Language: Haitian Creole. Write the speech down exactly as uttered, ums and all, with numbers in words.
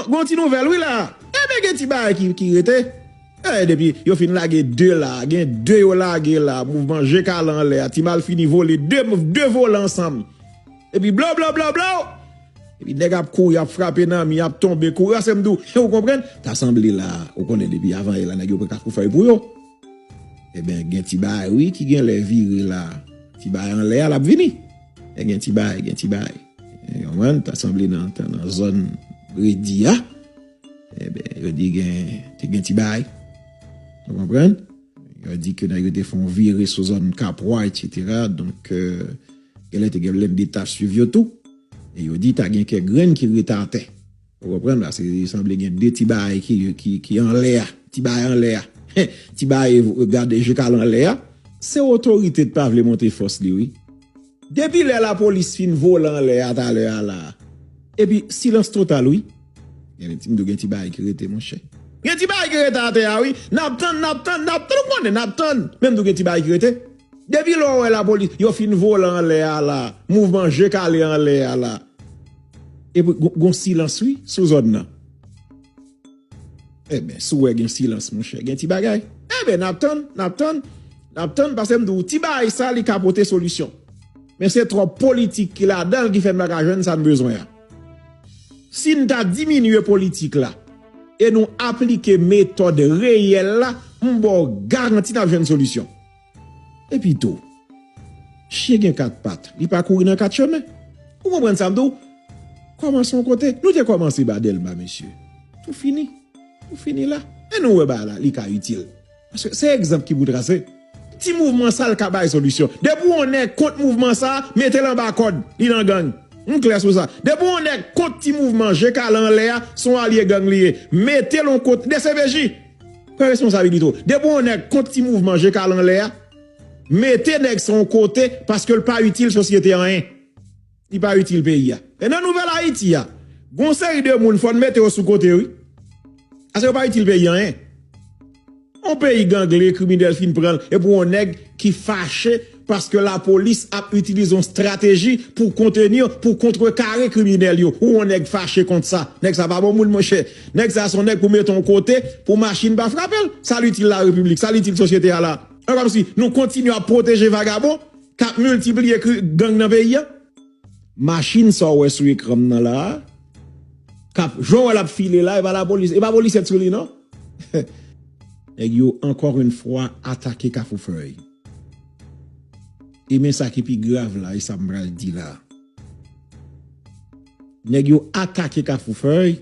Gon ti nouvèl wi la. Ebyen gen ti bagay ki, ki rete. E depi yo fin lage de la, gen de yo lage la, mouvman je kale anlè a, ti malfini vole de, de volan ansanm. Epi blow, blow, blow, blow. Epi nèg ap kouri, ap frape nan mi, ap tonbe, kouri, ase m di w, ou konprann? Ta sanble la, ou konnen depi avan yè la, nèg yo pran kafou fèy pou yo. Ebyen, gen ti bagay wi ki gen lè vire la. Ti bagay anlè a, l ap vini. E gen ti bagay, gen ti bagay. E, konprann? Ta sanble nan, nan zòn Redi a. Ebyen, yo di gen, te gen ti bagay. Ou konprann? Yo di ke nèg yo te fè yon vire sou zòn Kapwa, etsetera. Donk, euh, genlè te gen blende t ap swiv yo tou. E yo di ta gen kèk grenn ki rete atè. Ou konprann? Paske li sanble gen de ti bagay ki, ki, ki anlè a. Ti bagay anlè a. Ti bagay gade je kale anlè a. Se otorite t pa vle montre fòs li wi. Depi lè lapolis fin vole anlè a talè a la. Epi silans total wi. Gen ti, m di w gen ti bagay ki rete monchè. Gen ti bagay ki rete atè a wi. N ap tann, n ap tann, n ap tann, ou konnen n ap tann. Men m di w gen ti bagay ki rete. Depi lè w wè lapolis, yo fin vole anlè a la, mouvman je kale anlè a la. Epi gon, gon silans wi, sou zòn nan. Ebyen, si w wè gen silans, monchè, gen ti bagay. Ebyen, n ap tann, n ap tann, n ap tann, paske m di w, ti bagay sa, li ka pote solisyon. Men se twòp politik ki ladan l ki fè n pa ka jwenn sa n bezwen an. Si n ta diminye politik la, e nou aplike metòd reyèl la, m ba w garanti n ap jwenn solisyon. Epi tou, chen gen kat pat, li pa kouri nan kat chemen. Ou konprann sa m di w? Kòmanse yon kote. Nou te kòmanse ba Dèlma, mesye. Nou fini. Nou fini la. E nou wè bagay la, li ka itil. Paske se egzanp ki pou trase. Ti mouvman sa l ka bay solisyon. Depi yon nèg kont mouvman sa, mete l anba kòd, li nan gang. M klè sou sa. Depi yon nèg kont ti mouvman je kale anlè a, se yon alye gang li ye. Mete l yon kote. D C P J, pran responsabilite w. Depi yon nèg kont ti mouvman je kale anlè a, mete nèg sa yon kote paske l pa itil sosyete anyen. Li pa itil peyi a. E nan nouvèl Ayiti a, gon seri de moun fò n mete yo sou kote wi. Paske yo pa itil peyi anyen. Yon peyi gangle, kriminèl fin pran l, epi yon nèg ki fache paske lapolis ap itilize yon estrateji pou konteni, pou kontrekare kriminèl yo. Ou yon nèg fache kont sa. Nèg sa pa bon moun, monchè. Nèg sa se yon nèg pou mete yon kote pou machin pa frape l. Sa l itil larepiblik, sa l itil sosyete a la. E kòmsi nou kontinye ap pwoteje vagabon k ap miltipliye kri-, gang nan peyi a. Machin sa w wè sou ekran m nan la a, k ap, jan w wè l ap file la, e pa lapolis, e pa polisye t sou li non. Nèg yo, encore une fois, atake Kafou Fèy. E men sa ki pi grav la, e sa m pral di la. Nèg yo atake Kafou Fèy,